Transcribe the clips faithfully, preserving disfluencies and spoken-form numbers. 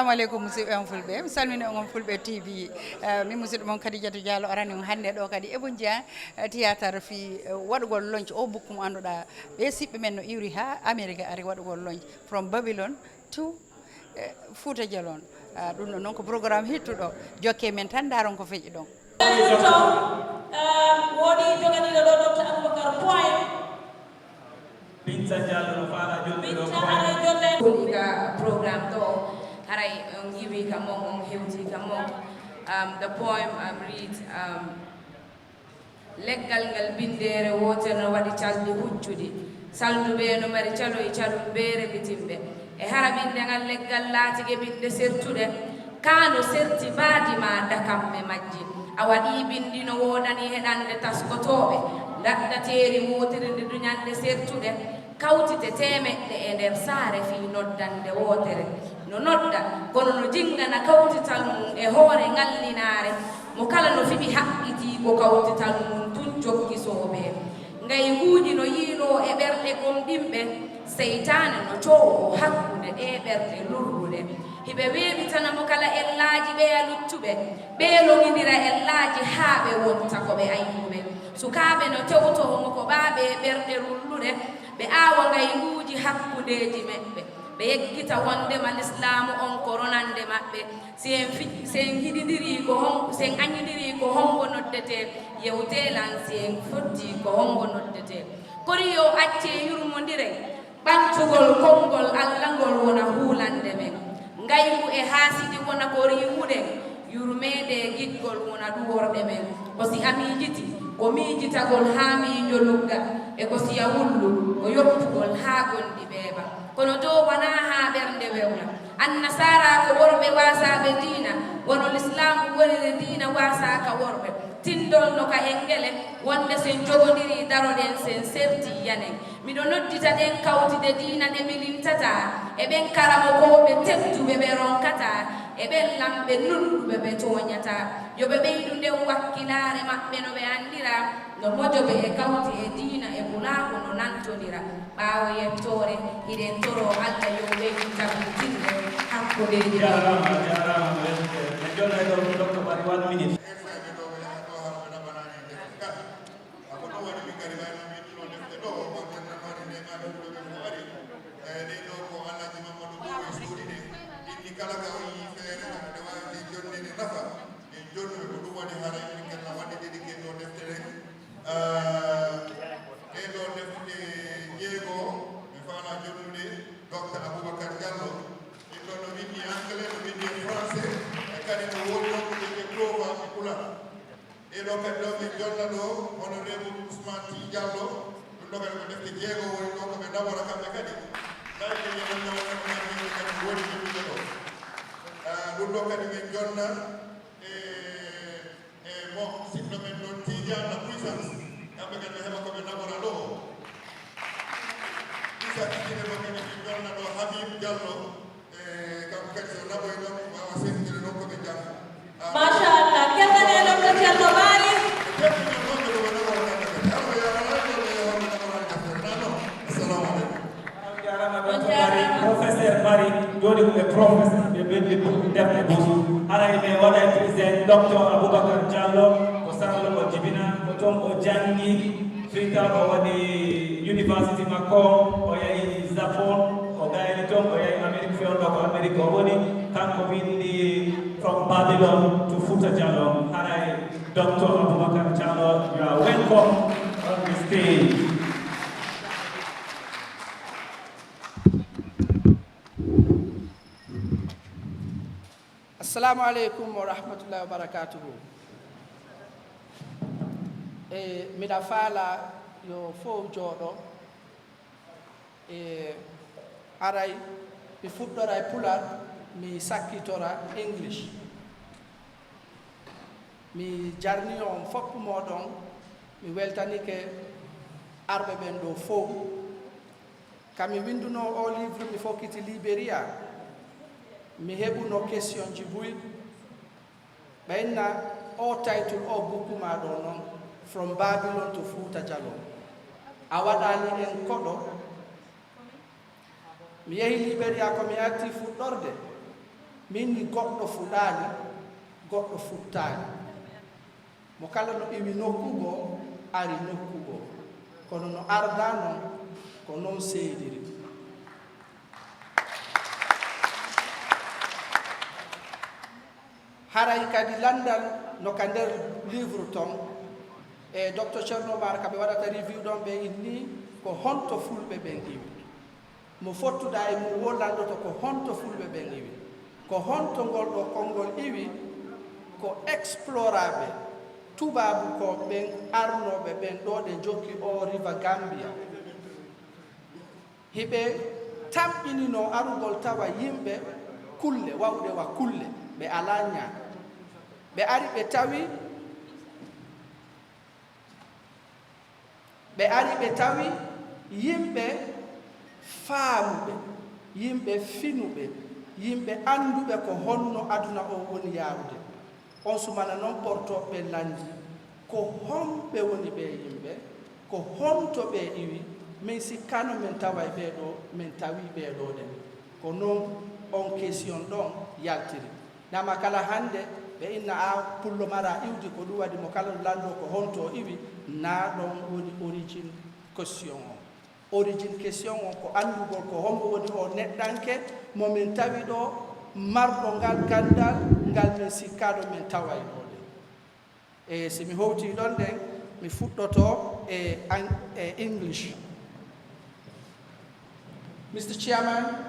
Aleykum, musidɓe am fulɓe, mi salmini on, on fulɓe T V. Eh, min musidɗo mon Khadijatou Diallo arani on hannde ɗo kadi e Bunja, eh, théâtre fii, eh, waɗugol launch o bukku mo annduɗaa ɓe siɓɓe men no iwri haa Amerique ari waɗugol launch from Babylon to, eh, Fouta Djallon. Ah, ɗum ɗo noon ko programme hittuɗo. Jokke men tan, ndaaron ko feƴƴi ɗon. Woodi joganiiɗo ɗo, Docteur Aboubacar Point. Binta Diallo no faala jolde ɗo. Binta, aray jolle. Koliga programme ɗo, haray on yiwi ka mon, on hewti ka mon. Um, the poem, um, reads, um, leggal ngal bindeere wootere no waɗi calɗi huccuɗi. Salduɓe no mari calo e calum beere bitimɓe. E hara binde ngal leggal laatike binde sertuɗe. Kaa no serti baadi maa dakamme majji. Awa ɗii bindi no woodani heɗande taskotooɓe. Ndaɗɗateeri wootere nde duñanɗe sertuɗe. Kawtite teemeɗɗe e nder saare fii noddande wootere. No nodda, kono no jinngana kawtital mum e hoore ngallinaare. Mo kala no fiɓi haɓɓitii ko kawtital mum tun jokki soobee. Ngayguuji no yiiloo e ɓerɗe gomɗinɓe, seytaane no coowoo hakkunde ɗee ɓerɗe lurruɗe. Hiɓe weeɓitana mo kala ellaaji ɓeya luttuɓe, ɓee longindira ellaaji haa ɓe wonta ko ɓe aynuɓe. Sukaaɓe no tewtoo mo ko ɓaaɓe ɓerɗe lurruɗe, ɓe aawa ngayguuji hakkundeeji meɓɓe, ɓe yeggita wondema lislaamu on ko ronande maɓɓe. Si en fi-, si en hiɗindirii ko hon-, si en añindirii ko hongo noddetee, yewtee lan si en fottii ko hongo noddetee. Kori yo accee yurmondiren, ɓantugol konngol Alla ngol wona huulande men. Ngaygu e haasidi wona ko riiwuɗen, yurmeende e giggol wona ɗuworɗe men. Ko si a miijiti, ko miijitagol haa miijo lugga, e ko si a wullu, ko yoppugol haa gonɗi ɓeeɓa. Kono dow wanaa haa ɓernde wewla. Annasaara ko worɓe waasaaɓe diina, wano lislaamu woniri diina waasaaka worɓe. Tindol no ka engele, wonde sen jogondirii daroɗen, sen sertii yanen. Miɗo noddita ɗen kawtide diina ɗe milintataa, e ɓen karamokooɓe tedduɓe ɓe ronkataa, e ɓen lamɓe nunɗuɓe ɓe tooñataa. Yo ɓe ɓeydu nden wakkilaare maɓɓe no ɓe anndiraa, no mojobe e kawti e diina e pulaaku no nantondira. Ɓaawo yettoore, hiɗen toroo Alla yo ɓeydu tabitinde hakkundeeji ɗin. Jaaraama, jaaraama, ko weltitel. En jonnay ɗo Docteur Barry, one minute. Ako ɗum waɗi min kadi wayno min ɗo defte ɗo, ko jannanoɗe nde ma ɗum ɗo ɓe ko ari. E ɗen ɗo ko Alhaji Mamadou Bobo e suuɗi ɗe. Inni kala ka o yii feere, ene waawi ɗe jonnde ɗe nafa. Min jonnuɓe ko ɗum waɗi haray min kadi na waɗde dediqué ɗo defte ɗen. Ah, ɗee ɗo defte jeego, mi faala jonnude Docteur Aboubacar Diallo. Min ɗo no winndi anglais, no winndi e français, e kadi no woodi ɗon ko ɓe profa e pulaar. Ɗee ɗo kadi ɗo min jonna ɗo, honorable Ousmane Ty Diallo, ɗum ɗo kadi ko defte jeego woni ɗo ko ɓe nabora kamɓe kadi. Tawi ɓe yeɗannoo wonde ko kadi woni winndugol ɗo. Ah, ɗum ɗo kadi min jonna e, e mo siɗɗo men ɗon Tidiane la Puissance. Kamɓe kadi ɓe heɓa ko ɓe nabora ɗo. Puissance ɗine mo kadi min jonna ɗo Habib Diallo. E, kanko kadi so naɓoy ɗon, waawa seeɗtinde ɗon ko ɓe jannga. Ah. Machallah, keɗɗanee ɗon ko Ceerno Maari. Keɗɗinee ɗon ko ɓe nabora kamɓe kadi. Alla yo Allah, yo Allah, yo Allah nabora kamɓe. Assalamu aleykum. On jaaraama, Docteur Barry, Professeur Barry, jooɗi ko ɓe professeur, ɓe ɓenndi defte buus. Haray ɓe waɗa e président Docteur Aboubacar Diallo, ko Sahel o jibina, ko toon o janngi, Freetown o waɗi university makko, o yahi Japon, o gayni toon, o yahi Amérique, fewndo ko Amérique o woni, kanko winndi From Babylon to Fouta Djallon. Haray Docteur Aboubacar Diallo, you are welcome on the stage. Assalamu aleykum wa rahmatullahi wa barakatuhu. E, miɗa faala yo fow jooɗo. E, aray, mi fuɗɗora e Pular, mi sakkitora English. Mi jarni on fof mooɗon, mi weltanike arɓe ɓen ɗo fow. Ka mi winduno o livre, mi fokkiti Liberia, mi heɓuno questionji buy. Ɓe inna o title o bukku ma ɗo non, From Babylon to Fouta Djallon. A waɗani en koɗo. Mi yehi Liberia ko mi arti fuɗɗorde. Min ni goɗɗo fuɗaali, goɗɗo futtaali. Mo kala no iwi nokku goo, ari nokku goo. Kono no ardaa non, ko non seediri. Haray kadi lanndal no ka nder livre ton, e Docteur Thierno Oumar ka ɓe waɗata review ɗon, ɓe inni ko honto fulɓe ɓen iwi. Mo fottuɗaa e mum woo lanndoto ko honto fulɓe ɓen iwi. Ko honto ngol ɗoo konngol iwi? Ko exploraaɓe, tubaabukooɓe ɓen arnooɓe ɓen ɗoo ɗe jokki oo river Gambia. Hiɓe tamƴininoo arugol tawa yimɓe kulle, wawɗe wa kulle, ɓe alaa ñaama. Ɓe ari ɓe tawi Ɓe ari ɓe tawi yimɓe faamuɓe, yimɓe finuɓe, yimɓe annduɓe ko honno aduna on woni yaarude. On sumana non portooɓe ɓen lanndii, ko homɓe woni ɓee yimɓe, ko honto ɓe iwi? Min sikkaano min taway ɓee ɗoo, min tawii ɓee ɗoo ɗen. Ko non on question ɗon yaltiri. Nama kala hannde, ɓe inna a pullo mara iwdi, ko ɗum waɗi mo kala lanndoo ko honto o iwi, na ɗon woni origine question on. Origine question on ko anndugol ko hombo woni o neɗɗanke mo min tawi ɗoo, marɗo ngal ganndal ngal min sikkaano min taway ɗoo ɗen. E si mi howtii ɗon ɗen, mi fuɗɗoto e Ang-, e English. Mister Chairman,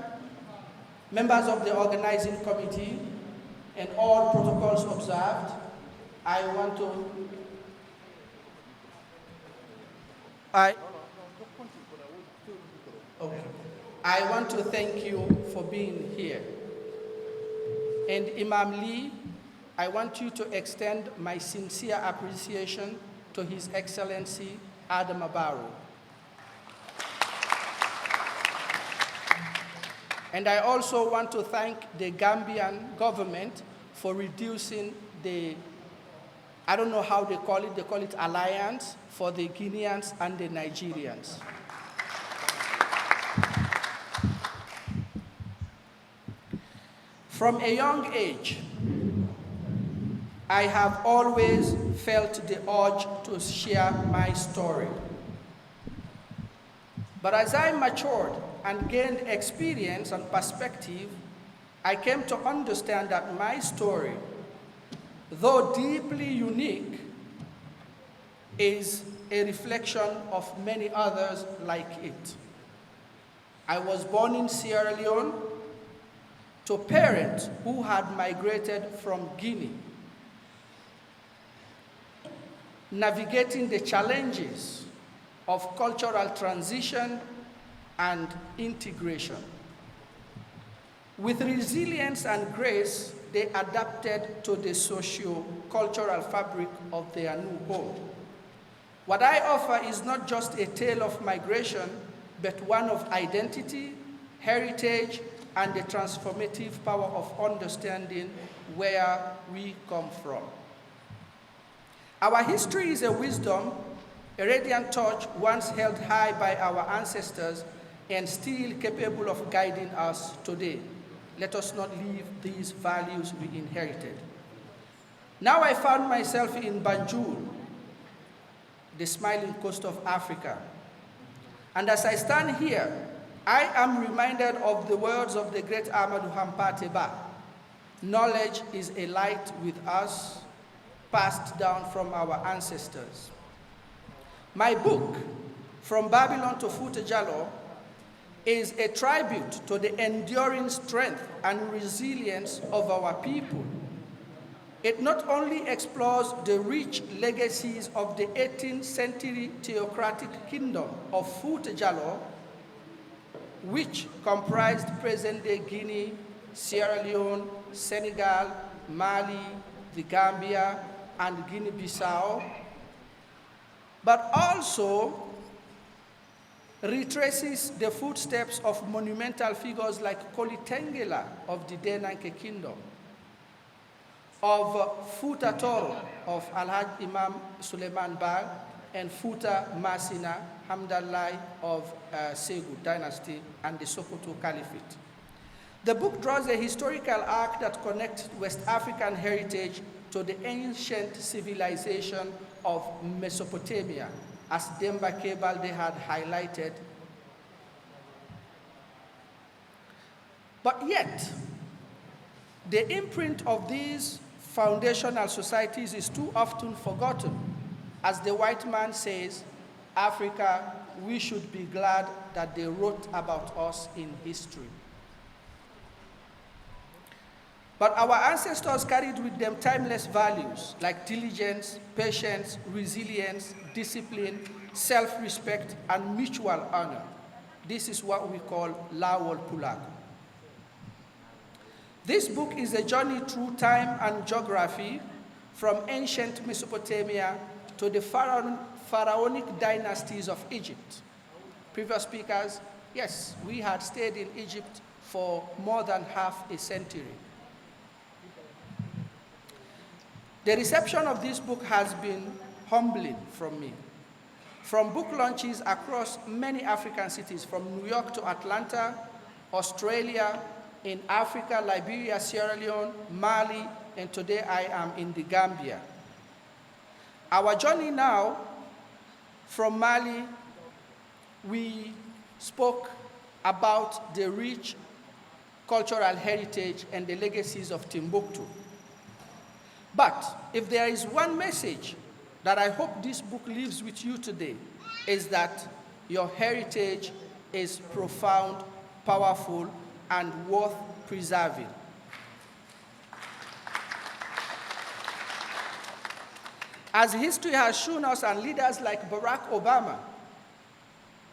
members of the organizing committee, and all protocols observed, I want to, I, okay. I want to thank you for being here. And Imam Lee, I want you to extend my sincere appreciation to His Excellency Adama Barrow. And I also want to thank the Gambian government for reducing the, I don't know how they call it, they call it alliance for the Guineans and the Nigerians. From a young age, I have always felt the urge to share my story. But as I matured and gained experience and perspective, I came to understand that my story, though deeply unique, is a reflection of many others like it. I was born in Sierra Leone to parents who had migrated from Guinea, navigating the challenges of cultural transition and integration. With resilience and grace, they adapted to the socio-cultural fabric of their new home. What I offer is not just a tale of migration, but one of identity, heritage, and the transformative power of understanding where we come from. Our history is a wisdom, a radiant torch once held high by our ancestors and still capable of guiding us today. Let us not leave these values we inherited. Now I found myself in Banjul, the smiling coast of Africa. And as I stand here, I am reminded of the words of the great Ahmadu Hampate Ba: "Knowledge is a light with us, passed down from our ancestors." My book, From Babylon to Futa Jallo, is a tribute to the enduring strength and resilience of our people. It not only explores the rich legacies of the eighteenth century theocratic kingdom of Futa Jallo, which comprised present-day Guinea, Sierra Leone, Senegal, Mali, the Gambia, and Guinea-Bissau, but also retraces the footsteps of monumental figures like Koli Tengela of the Denanke Kingdom, of Futa Toro of Alhaj Imam Suleiman Baal, and Futa Masina Hamdallahi of, uh, Segu dynasty and the Sokoto Caliphate. The book draws a historical arc that connects West African heritage to the ancient civilization of Mesopotamia, as Demba K. Balde had highlighted. But yet, the imprint of these foundational societies is too often forgotten. As the white man says, "Africa, we should be glad that they wrote about us in history." But our ancestors carried with them timeless values like diligence, patience, resilience, discipline, self-respect, and mutual honor. This is what we call Lawol Pulaaku. This book is a journey through time and geography, from ancient Mesopotamia to the pharaon-, pharaonic dynasties of Egypt. Previous speakers, yes, we had stayed in Egypt for more than half a century. The reception of this book has been humbling from me. From book launches across many African cities, from New York to Atlanta, Australia, in Africa, Liberia, Sierra Leone, Mali, and today I am in the Gambia. Our journey now from Mali, we spoke about the rich cultural heritage and the legacies of Timbuktu. But if there is one message that I hope this book leaves with you today, is that your heritage is profound, powerful, and worth preserving. As history has shown us, and leaders like Barack Obama,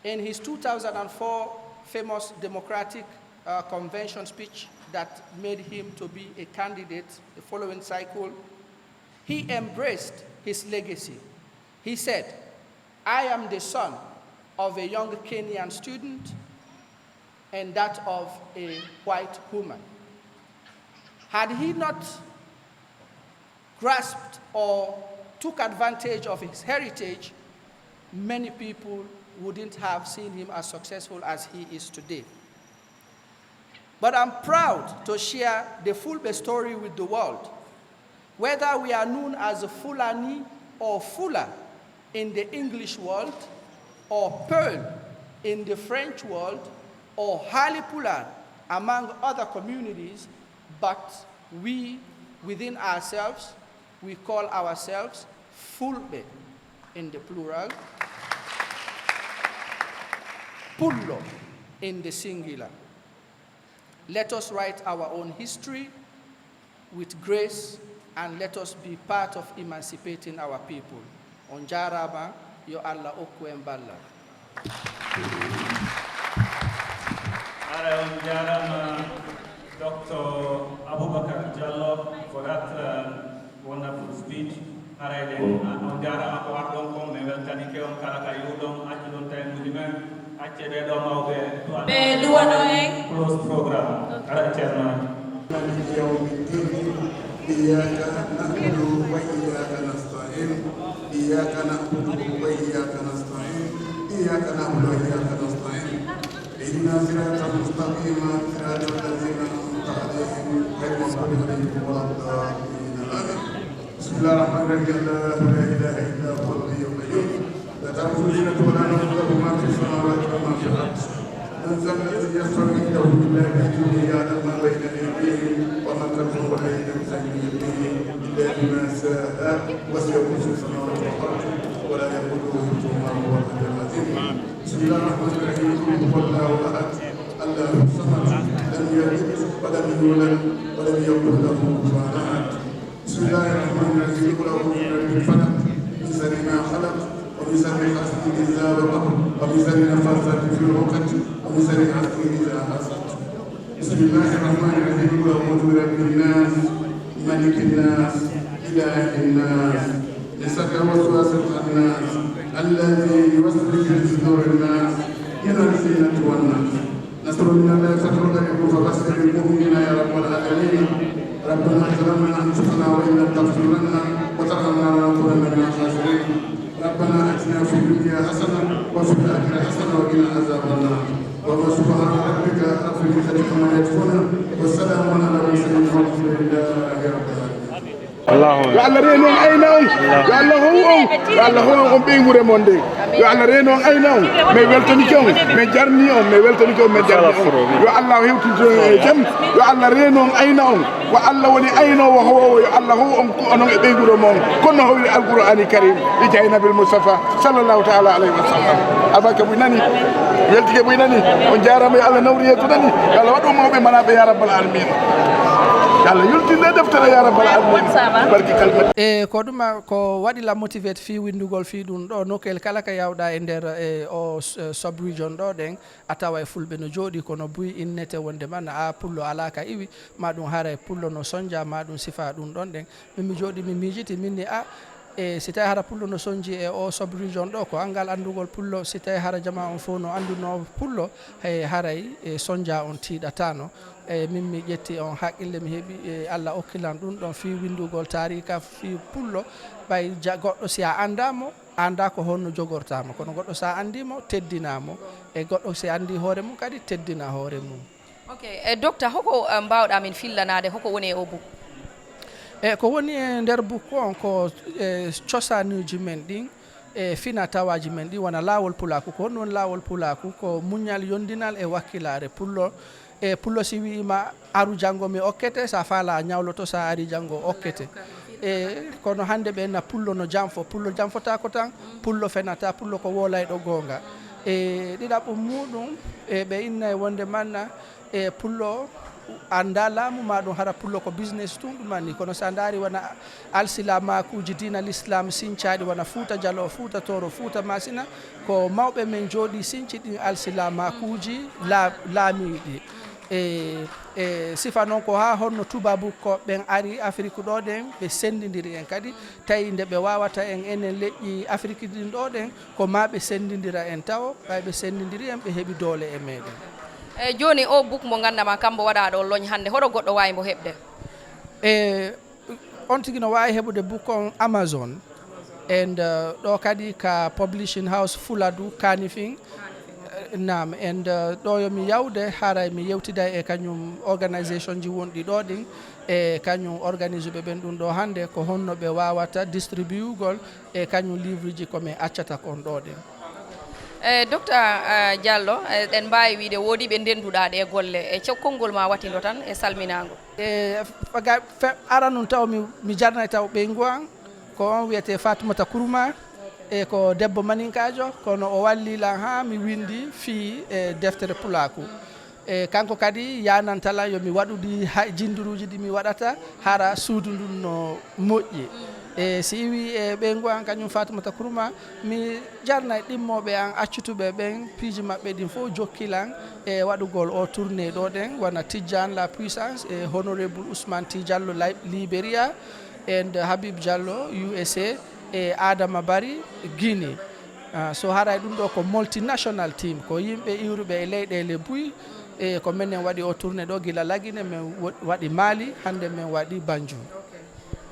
in his two thousand four famous Democratic, uh, Convention speech that made him to be a candidate the following cycle, he embraced his legacy. He said, "I am the son of a young Kenyan student and that of a white woman." Had he not grasped or took advantage of his heritage, many people wouldn't have seen him as successful as he is today. But I'm proud to share the Fulbe story with the world. Whether we are known as Fulani or Fula in the English world, or Peul in the French world, or Hali Pulaar among other communities, but we, within ourselves, we call ourselves Fulbe in the plural, Pullo in the singular. Let us write our own history with grace and let us be part of emancipating our people. On jaaraama, yo Allah okku en ballal. Ara on jaaraama, Doctor Abubakar Jallo, for that, um, wonderful speech. Haray den, on jaaraama ko arɗon kon, min weltanike on kala ka yi'uɗon, accuɗon taymuji men, accee ɓee ɗoo mawɓe duwano en. Ɓe duwano en. Close program. Ara Ceerno. مالك يوم الدين. إياك نعبد وإياك نستعين. إياك نعبد وإياك نستعين. إياك نعبد وإياك نستعين. اهدنا الصراط المستقيم، صراط الذين أنعمت عليهم، غير المغضوب عليهم ولا الضالين. آمين. بسم الله الرحمن الرحيم. الله لا إله إلا هو الحي القيوم. لا تأخذه سنة ولا نوم، له ما في السماوات وما في الأرض. من ذا الذي يشفع عنده إلا بإذنه، يعلم ما بين أيديهم وما خلفهم ولا يحيطون بشيء من علمه إلا بما شاء، وسع كرسيه السماوات والأرض، ولا يئوده حفظهما وهو العلي العظيم. بسم الله الرحمن الرحيم. قل هو الله أحد، الله الصمد، لم يلد ولم يولد، ولم يكن له كفوا أحد. بسم الله الرحمن الرحيم. قل أعوذ برب الفلق، من شر ما خلق، ومن شر غاسق إذا وقب، ومن شر النفاثات في العقد، ومن شر حاسد إذا حسد. بسم الله الرحمن الرحيم. قل أعوذ برب الناس، ملك الناس، إله الناس، من شر الوسواس الخناس، الذي يوسوس في صدور الناس، من الجنة والناس. نصر من الله وفتح قريب فبشر المؤمنين يا رب العالمين. ربنا ظلمنا أنفسنا وإن لم تغفر لنا وترحمنا لنكونن من الخاسرين. ربنا آتنا في الدنيا حسنة وفي الآخرة حسنة وقنا عذاب النار. وسبحان ربك رب العزة عما يصفون، وسلام على المرسلين والحمد لله رب العالمين. Allahu yo Allah reenu on, ayna on. Yo Allah how on. Yo Allah how on, on ɓeynguure mon nde. Yo Allah reenu on, ayna on. Min weltanike on, min jarni on, min weltanike on, min jarni on. Yo Allah hewtinte on e jam. Yo Allah reenu on, ayna on. Ko Allah woni aynoowo howoowo. Yo Allah how on, onon e ɓeynguure mon, kono no howri Alqur'aani Karim e Jaynabil Mustafa sallallahu taala alayhi wa sallam. Abaka buy nani, weltike buy nani. On jaaraama, yo Allah nawru yeeso nani. Yo Allah waɗu mawɓe manaaɓe ya rabbal alamin. Yo Allah yultinde deftere ya rabbal alamin. Barki kalmati. E ko ɗuma ko waɗi la motivate fii winndugol fii ɗum ɗo nokkel kala ka yawɗa e nder e o s- e sub-region ɗo ɗen, a tawa e fulɓe no jooɗi kono buy innete wonde man a pullo alaa ka iwi, ma ɗum haray pullo no sonja, ma ɗum sifa ɗum ɗon ɗen. Min mi jooɗi mi miijiti min ni a e si tawi hara pullo no sonji e o sub-region ɗo, ko anngal anndugol pullo. Si tawi hara jama on fof no anndunoo pullo, hay haray e sonja on tiiɗataano. E min mi ƴetti on haqqille, mi heɓi e Allah okkilan ɗum ɗon fii winndugol taarika fii pullo. Ɓay ja- goɗɗo si a anndaa mo, a anndaa ko honno jogortaa mo, kono goɗɗo si a anndii mo, teddinaa mo. E goɗɗo si anndii hoore mum kadi, teddina hoore mum. Ok. E docta, hoko eh, mbaawɗaa min fillanaade hoko woni e o buk? E ko woni e nder bukku on ko e cosaanuuji men ɗin, e fina tawaaji men ɗin wona laawol pulaaku. Ko honɗum woni laawol pulaaku? Ko muñal, yondinal e wakkilaare. Pullo e pullo si wiima aru janngo mi okkete, sa faala a ñawloto, sa ari janngo okkete. E kono hannde ɓe na pullo no janfo, pullo janfotaako tan, pullo fenata, pullo ko woolayɗo goonga. E ɗiɗaɓo muɗum e ɓe inna e wonde manna e pullo annda laamu ma ɗum hara pullo ko business tun ɗum anni. Kono sa ndaari wona alsilamakuuji diina l'islam sincaaɗi wona Fuuta Jalo, Fuuta Tooro, Fuuta Masina, ko mawɓe men jooɗi sinci ɗin alsilamakuuji la- laamiiɗi. E e sifa noon ko haa honno tubaabu ko ɓen ari Afrik ɗo ɗen ɓe senndindiri en kadi, tawi nde ɓe waawata en enen leƴƴi Afrik ɗin ɗo ɗen, ko ma ɓe senndindira en tawo, ɓay ɓe senndindiri en ɓe heɓi doole e meɗen. E jooni o buk mo nganndaa ma kambo waɗaa ɗo loñ hannde, hoɗo goɗɗo waawi mbo heɓde? E on tigi no waawi heɓude buk on Amazon. And uh, ɗo kadi ka publishing house Fuladu Kanifing. Uh, naam. And uh, ɗo yo mi yawde haray mi yewtiday e kañum organisation ji wonɗi ɗo ɗin e kañum organise ɓe ɓen ɗum ɗo hannde ko honno ɓe waawata distribuugol e kañum livre ji ko min accata kon ɗo ɗin. E docta eh, Diallo, eh, ɗen mbaawi wiide woodi ɓe ndenduɗaa ɗe golle e cokkolngol ma watindo tan e salminaango. E faga- fe- aranun taw mi, mi jarnay taw ɓeyngu an ko on wiyete Fatumata Kurma. E ko debbo maninkaajo kono o walli lan haa mi windi fii e deftere pulaaku. E kanko kadi yanantala yo mi waɗu ɗi ha- jinduruuji ɗi mi waɗata hara suudu ndun no moƴƴi. E si iwi e ɓeyngu an kañum Fatumata Kurma, mi jarnay ɗimmooɓe an accutuɓe ɓen piiji maɓɓe ɗin fof jokkilan e waɗugol o tournée ɗo ɗen wona Tijjaan la Puissance e honorable Ousmane Tidiallo Lay- Liberia, and Habib Diallo U S A, e Adama Bari Guinée. Ah, so haray ɗum ɗo ko multinational team, ko yimɓe iwruɓe e leyɗeele buy. E ko menen waɗi o tournée ɗo gila Lagine, min wo- waɗi Mali, hannde min waɗi Banjul.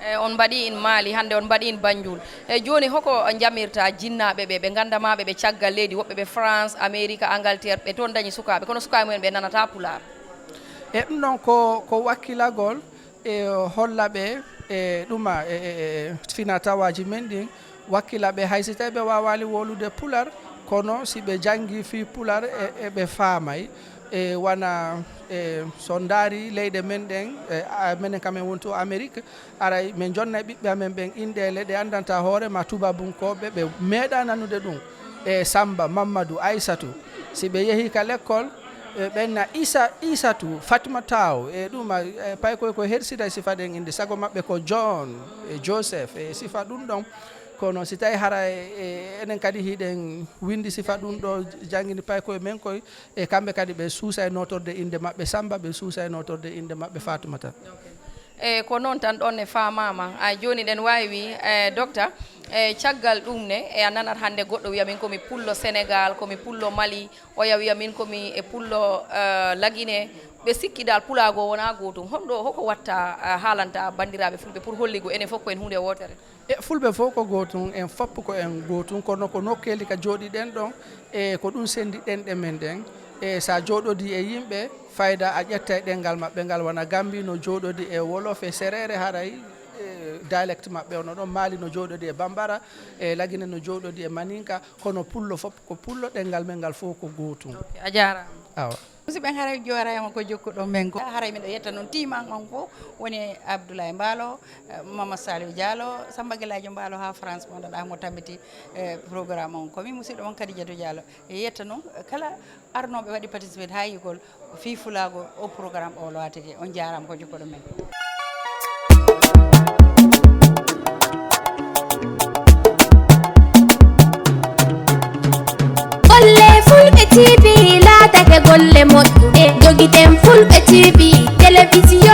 E on mbaɗi in Mali, hannde on mbaɗi in Banjul. E jooni hoko jamirta jinnaaɓe ɓe, ɓe ngannda ma ɓe, ɓe caggal leydi, woɓɓe ɓe France, Amerique, Angleterre, ɓe toon dañi sukaaɓe, kono sukaaɓe mumen ɓe nanata pulaar? E ɗum ɗon ko, ko wakkilagol e holla ɓe e ɗuma e, e, e fina tawaaji men ɗin, wakkila ɓe hay si tawi ɓe waawaali wowlude pular, kono si ɓe janngi fii pular e, e ɓe faamay. E wana e so ndaari leyɗe men ɗen, e, a- menen kam en wontu Amerique, aray min jonnay ɓiɓɓe amen ɓen inɗeele ɗe anndanta hoore ma tubabunkooɓe, ɓe meeɗa nanude ɗum. E Samba, Mammadu, Aysatu, si ɓe yehi ka lekkol, e ɓenna Isa, Isatu, Fatma Taw, e ɗuma e paykoy ko hersida e sifa ɗen innde, sago maɓɓe ko John e Joseph e sifa ɗum ɗon. Kono si tawi hara e e enen kadi hiɗen winndi sifa ɗum ɗo, janngini paykoy men koy, e kamɓe kadi ɓe suusa e notorde innde maɓɓe Samba, ɓe suusa e notorde innde maɓɓe Fatumata. E ko noon tan ɗon ne faamaama. A jooni ɗen waawi e docta, e caggal ɗum ne e a nanat hannde goɗɗo wiya min komi pullo Sénégal, komi pullo Mali, oya wiya min komi e pullo eh, Lagine. Ɓe sikki dal pulaago wonaa gootum. Honɗo hoko watta eh, haalanta banndiraaɓe fulɓe pour holligo enen fof ko en huunde wootere? E fulɓe fof ko gootum, en fof ko en gootum, kono ko nokkeeli ka jooɗiɗen ɗon e ko ɗum senndi ɗenɗe men ɗen. E so a jooɗodii e yimɓe, fayda a ƴetta e ɗenngal maɓɓe ngal, wona Gambi no jooɗodii e Wolof e Sereere, haray e dialect maɓɓe ono ɗon, Mali no jooɗodii e Bambara, e Lagine no jooɗodii e Maninka, kono Pullo fof ko Pullo, ɗenngal men ngal fof ko gootum. A jaaraama. Awa. Musidɓe, haray jooraama ko jokkuɗon men ko. Haray miɗo yetta noon tiiman on fof, woni Abdoulaye Mbaalo, eh, Mama Saliou Diallo, Samba Gelaajo Mbaalo haa France, mo ɗaɗa mo tambiti, eh, programme on. Ko min musidɗo mon Kadijatou Diallo. E yetta noon, eh, kala arnooɓe waɗi participate haa yigol fii fulaago o programme o lowa tigi. On jaaraama ko jokkuɗon men. Golle Fulɓe T V laatake golle moƴƴuɗe. Jogiten Fulɓe T V, telewisiyo